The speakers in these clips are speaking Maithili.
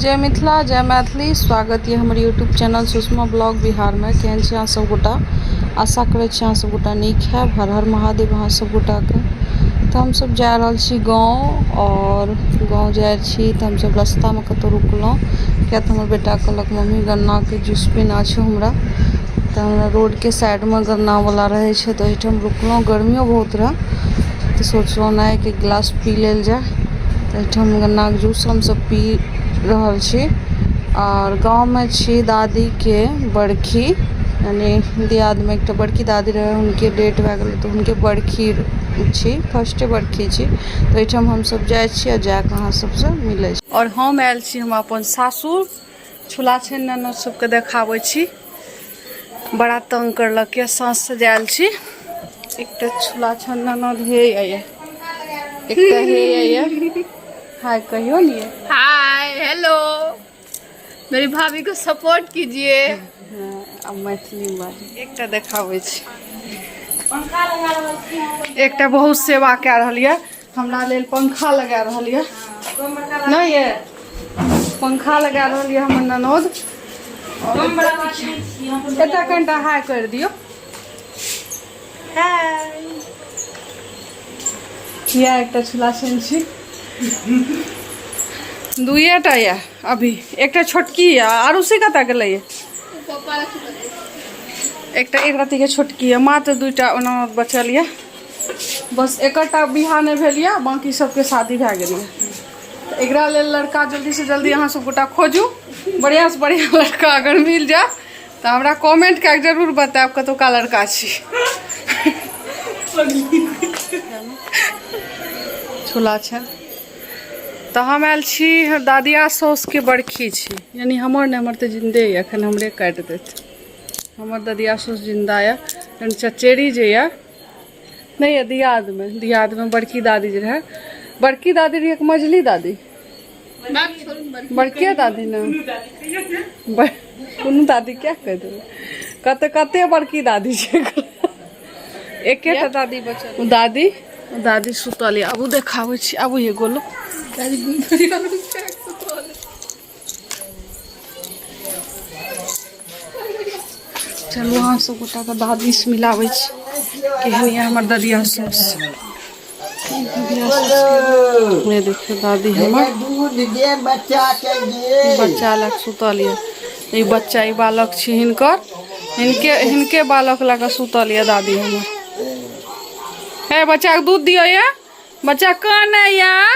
जय मिथिला जय मैथिली। स्वागत ये हमर YouTube channel Sushma blog Bihar में। केहन छी अहाँ सब गोटा? आशा करै छी अहाँ सब गोटा नीक हैब। हर हर महादेव अहाँ सब गोटा के। तऽ हमसब जा रहल छी गाँव और गाँव जाइ छी तऽ हमसब रास्ता में कतौ रुकलहुँ, किया तऽ हमर बेटा कहलक मम्मी गन्ना के जूस पीना छौ हमरा। तऽ हमरा रोड के साइड में गन्ना वाला रहै छै तऽ ओहिठाम रुकलहुँ। गर्मियो बहुत रहै तऽ सोचलहुँ नहि एक गिलास पी लेल जाय। तऽ एहिठाम गन्नाके जूस हमसब पी रहल छी। आओर गाँवमे छी दादीके बरखी, यानि दियादमे एकटा बड़की दादी रहै, हुनके डेथ भए गेलै तऽ हुनके बरखी छी, फर्स्टे बरखी छी। तऽ एहिठाम हमसब जाइ छी आ जाकऽ अहाँ सबसँ मिलै छी। आओर हम आयल छी हम अपन सासुर छुला छनि ननद सबके देखाबै छी। बड़ा तंग करलक यऽ, साँझसँ जायल छी। एकटा छुला छन ननद हे ये, एकटा हे ये। हाय कहियो ने। हाय हेलो, मेरी भाभी को सपोर्ट कीजिए। अब मैथिली में बाजू। एकटा देखाबै छी, एकटा बहुत सेवा कए रहल यऽ हमरा लेल, पंखा लगा रहल यऽ। नहि ये, पंखा लगा रहल यऽ हमर ननद। एतऽ कनिटा हाय कर दियौ। इएह एकटा छुला छन छी, दुइएटा यऽ अभी। एकटा छोटकी यऽ। आरुषि कतऽ गेलै? एकटा एक रत्तीके छोटकी यऽ। मात्र दुइटा ओना बचल यऽ। बस एकटा बियाह नहि भेल यऽ, बाँकी सबके शादी भए गेल यऽ। एकरा लेल लड़का जल्दीसँ जल्दी अहाँ सब गोटा खोजू। बढ़िआँसँ बढ़िआँ लड़का अगर मिल जाय तऽ हमरा कमेंट कए कऽ जरूर बतायब कतौका लड़का छी। छोला छै। तऽ हम आयल छी दादिया साउसके बरखी छी, यानी हमर नहि, हमर तऽ जिन्दे यऽ, एखन हमरे काटि देत। हमर ददिया साउस जिन्दा यऽ। यानी चचेरी जे यऽ नहि यऽ, दियादमे, दियादमे बड़की दादी जे रहै, बड़की दादी रहै कि मझली दादी? बड़के दादी ने, कोनो दादी क्या कहि देबै, कते कते बड़की दादी छै, एकेटा दादी बचल। दादी, दादी सुतल यऽ। आबू देखाबै छी, आबू ये गोलू। चलू अहाँ सब गोटाके दादीसँ मिलाबै छी। केहन यऽ हमर ददिया साउस? ये देखियौ दादी हमर। दूध दे बच्चा के गे। बच्चा लग सुतल यऽ ई बच्चा, ई बालक छी हिनकर, हिनके हिनके बालक लऽ कऽ सुतल यऽ दादी हमर। हे बच्चा के दूध दियौ। ये बच्चा कानै यऽ,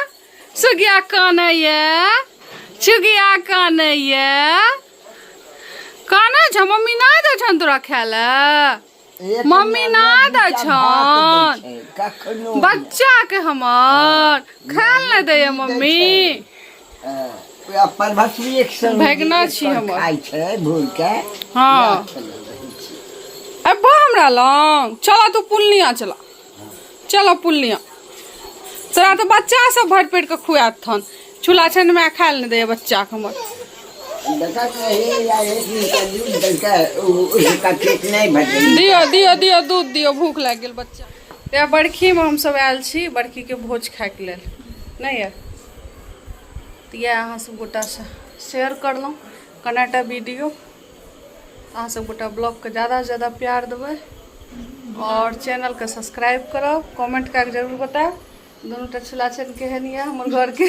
सुगिया कानै यऽ, चुगिया कानै यऽ, कानै छ। मम्मी ना दै छन तोरा खाय लए? मम्मी ना दै छन कखनो बच्चा के हमर खाय लए नहि दैया मम्मी। अपन भसुरी एक संग भगना छी हमर। खाइ छै भूल के। हाँ अब्बा हमरा लग चला तू पुलनिया, चला चलो पुलनिया। तोरा तऽ बच्चा सब भरि पेट के खुआत थन, चूल्हा छन में खाय लए नहि दैया बच्चा के हमर। देखत हे या एक दिन का दूध देलकै, उसका पेट नहीं भरलै। दियो दियो दियो दूध दियो, भूख लागि गेल बच्चा। तऽ बरखीमे हमसब आयल छी बरखीके भोज खायके लेल। नहि यऽ तऽ इएह अहाँ सब गोटासँ शेयर करलहुँ कनेटा वीडियो। अहाँ सब गोटा ब्लॉगके ज़्यादासँ ज़्यादा प्यार देबै और चैनलके सब्सक्राइब करब। कमेंट कए कऽ जरूर बतायब दुनू टा छुला छनि केहन यऽ हमर घरके।